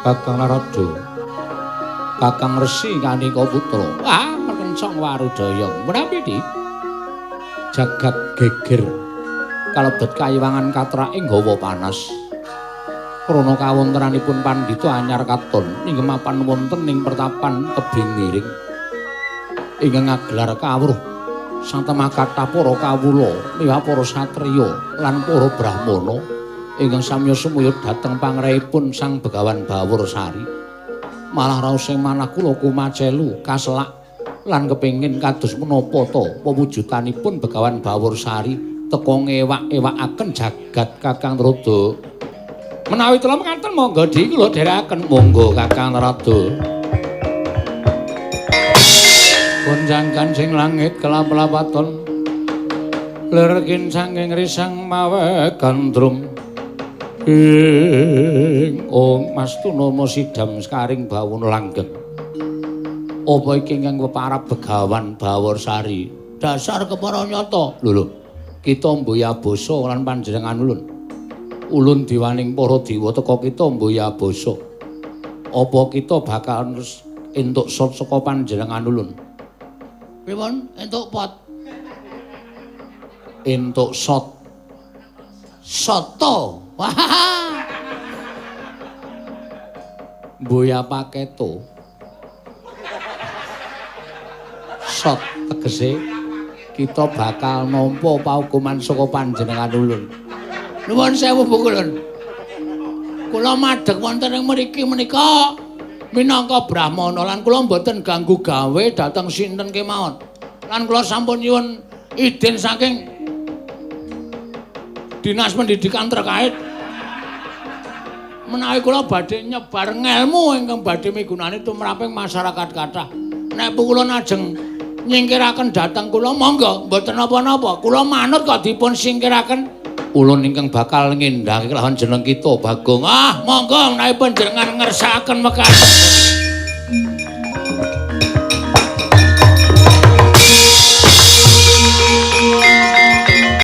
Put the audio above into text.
Kakang Narada. Kakang Resi Kanika Putra. Ah, merkencong warudaya. Menawi di jagat geger kalebet kayiwangan katrake nggawa panas. Krana kawontenanipun pandhita anyar katon ingkang mapan wonten ing pertapan tebing miring. Ingkang ngagelar kawruh satemah kathah para kawula miwah para satriya lan para brahmana ingkang samya sumuyut dhateng pangrehipun Sang Begawan Bawursari. Malah raosing manah kula kumacelu kaselak lan kepengin kados menapa ta pewujudanipun Begawan Bawursari teka ngewak-ewakaken jagat Kakang Narada. Menawi tela mekaten monggo di kula dherekaken monggo Kakang Narada. Gonjang kancing langit kelap-lapaton lerkin saking risang mawe gandrung ing ong mastuna sidam sekaring bawuna langgeng. Apa iki ingkang peparab Begawan Bawursari? Dasar kepara nyata. Lho lho, kita mboya basa lan panjenengan ulun. Ulun diwaning para dewa teka kita mboya basa. Apa kita bakal entuk sot saka panjenengan ulun? Pripun? Entuk pot? Entuk sot. Soto. Wah. Mboya paketo. Sot tegese kita bakal nampa paukuman saka panjenengan ulun. Nuwun sewu Bu Kulun. Kula madheg wonten ing mriki menika minangka brahmana lan kula mboten ganggu gawe dhateng sinten kemawon. Lan kula sampun nyuwun idin saking Dinas Pendidikan terkait menawi kula badhe nyebar ngelmu ingkang badhe migunani tumraping masyarakat kathah. Nek Bu kula ajeng nyingkiraken dhateng kula monggo mboten napa-napa. Kula manut kok dipun singkiraken. Ulun ingkang bakal ngendhake kelawan jeneng kita Bagong. Ah, monggo menawi panjenengan ngersakaken mekaten.